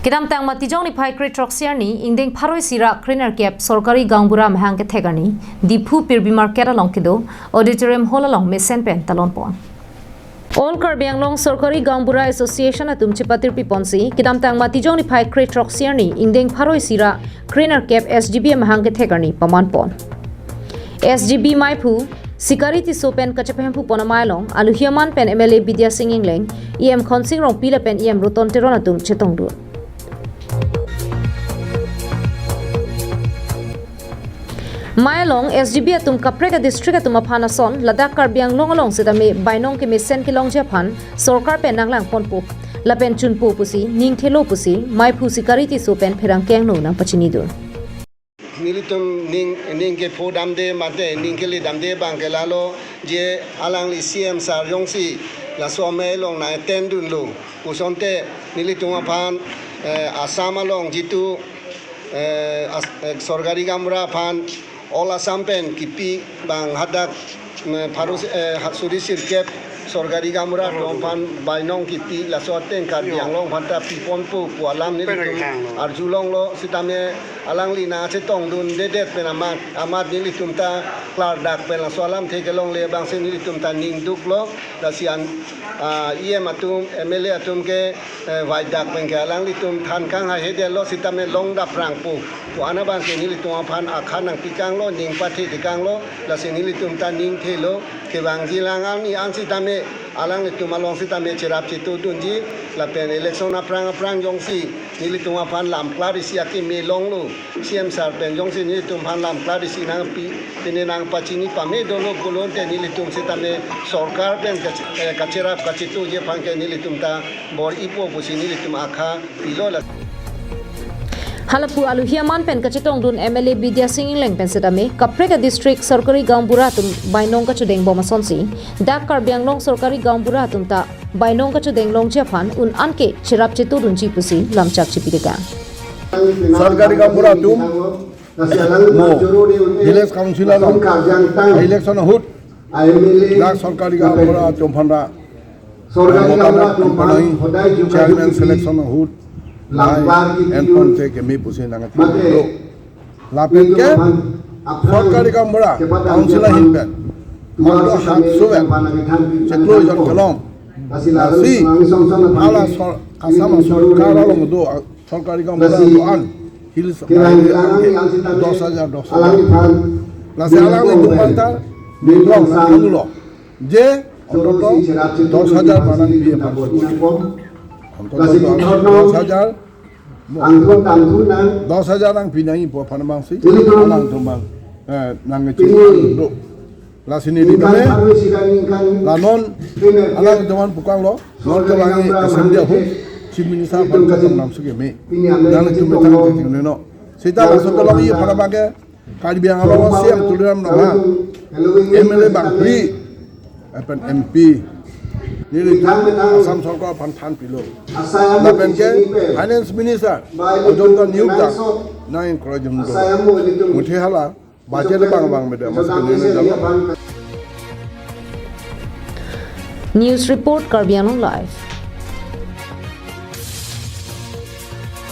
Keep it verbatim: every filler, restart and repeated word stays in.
Kedamtang Matijong niphai kre-throksi arni ingdeng pharo isi ra krenerkep sorkari gaonbura amahang kethek arni Diphu Pirbi Market along kedo auditorium hall along mesen pen talon pon. All Karbi Anglong Sorkari Gaonbura Association atum chepatirpi ponsi kedamtang Matijong niphai kre-throksi arni ingdeng pharo isi ra krenerkep S G B amahang kethek arni paman pon. S G B maiphu Sikari Tisso pen kachepahemphu pon amei along aluhi aman pen M L A Bidya Sing Engleng, E M Khonsing Rongpi lapen E M Roton Teron atum chetongdun. Mei along S G B atum kaprek a-district atum aphan ason ladak Karbi Anglong along setame bainong kemesen kelongji aphan sorkar pen nanglang ponpo lapen chunpo pusi ningthelo pusi maiphu Sikari Tisso pen pherangke angno nangpachinidun. Nelitum ning, ning kepho damde mate ning kele damde abang ke lalo je alangli C M sir jongsi laso amei along nang-attend dunlo. Pusonte nelitum aphan, eh, Assam along jitu, eh, as-, eh, sorkari gaonbura aphan All Assam pen kipi abang hadak, mm, pharo, eh, ha-, suri sirkep sorkari gaonbura atum aphan bainong kipi laso ateng Karbi Anglong aphanta piponpo pu alam nelitum arjulonglo setame alangli nangchetongdundedet pen amat, amat nelitum ta klardak pen laso alamthe kelongle abangsi nelitum ta ningduklo. Lasi an, ah, E M atum, M L A atum ke, eh, vaidak pen ke alanglitum than kanghai hedetlo setame longdapprangpo pu an abang ke nelitum aphan akha nangpikanglo, ning pathe tikanglo, lasi nelitum ta ningthelo, kevangji lang arni an setame alanglitum along setame cherap chetudunji, lapen election aphrang aphrang jongsi nelitum aphan lam klar isi akeme longlo, C M sir pen jongsi nelitum aphan lam klar isi nangpi, pine nangpachini pame dolo pulote nelitum setame sorkar pen kach-, eh, kacherap kachetuji aphan ke nelitum ta bor-ipo pusi nelitum akha pilo la. Halapu aluhi aman pen kachetongdun M L A Bidya Sing Engleng pen setame kaprek a-district sorkari gaonbura atum bainong kachedeng bom asonsi dak Karbi Anglong sorkari gaonbura atum ta bainong kachedeng longji aphan un-an ke cherap chetudunji pusi lamchak chipitekang. Sorkari gaonbura atum mo village council along election ahut dak sorkari gaonbura atum aphan ra sorkari gaonbura atum aphan chairman selection ahut nai enponte keme pusi nangthilo. Lapen ke sorkari gaonbura council ahin pen mondo hak suven chiklo jon kelong. Lasi hala sor-, Assam sorkar along do, ah, sorkari gaonbura do-an hills dos hajar, dos hajar. Lasi alangli atum aphanta ningklong nangthanlo je ontoto dos hajar manang pi aphan. Ontoto dos hajar Angthun tangthun nang. Dos hajar nangpi nangji pu aphan abangsi. Alang atum abang, eh, nangchingdun do. Lasi neli tame la non alang atum aphan pukanglo. Non kelang assembly ahut Chief Minister aphan katamnam suke me. Nangtum metang keting neno. Seta laso kelongji aphan abang ke Karbi Anglong C M Tuliram Ronghang, M L A bangphli, lapen M P, neli Assam sorkar aphan thanpilo. Lapen ke Finance Minister, ajong ta niyuk ta nang encourage dun do. Muthe hala budget abang abang meda mas ke neli dalo. News report, Karbi Anglong Live.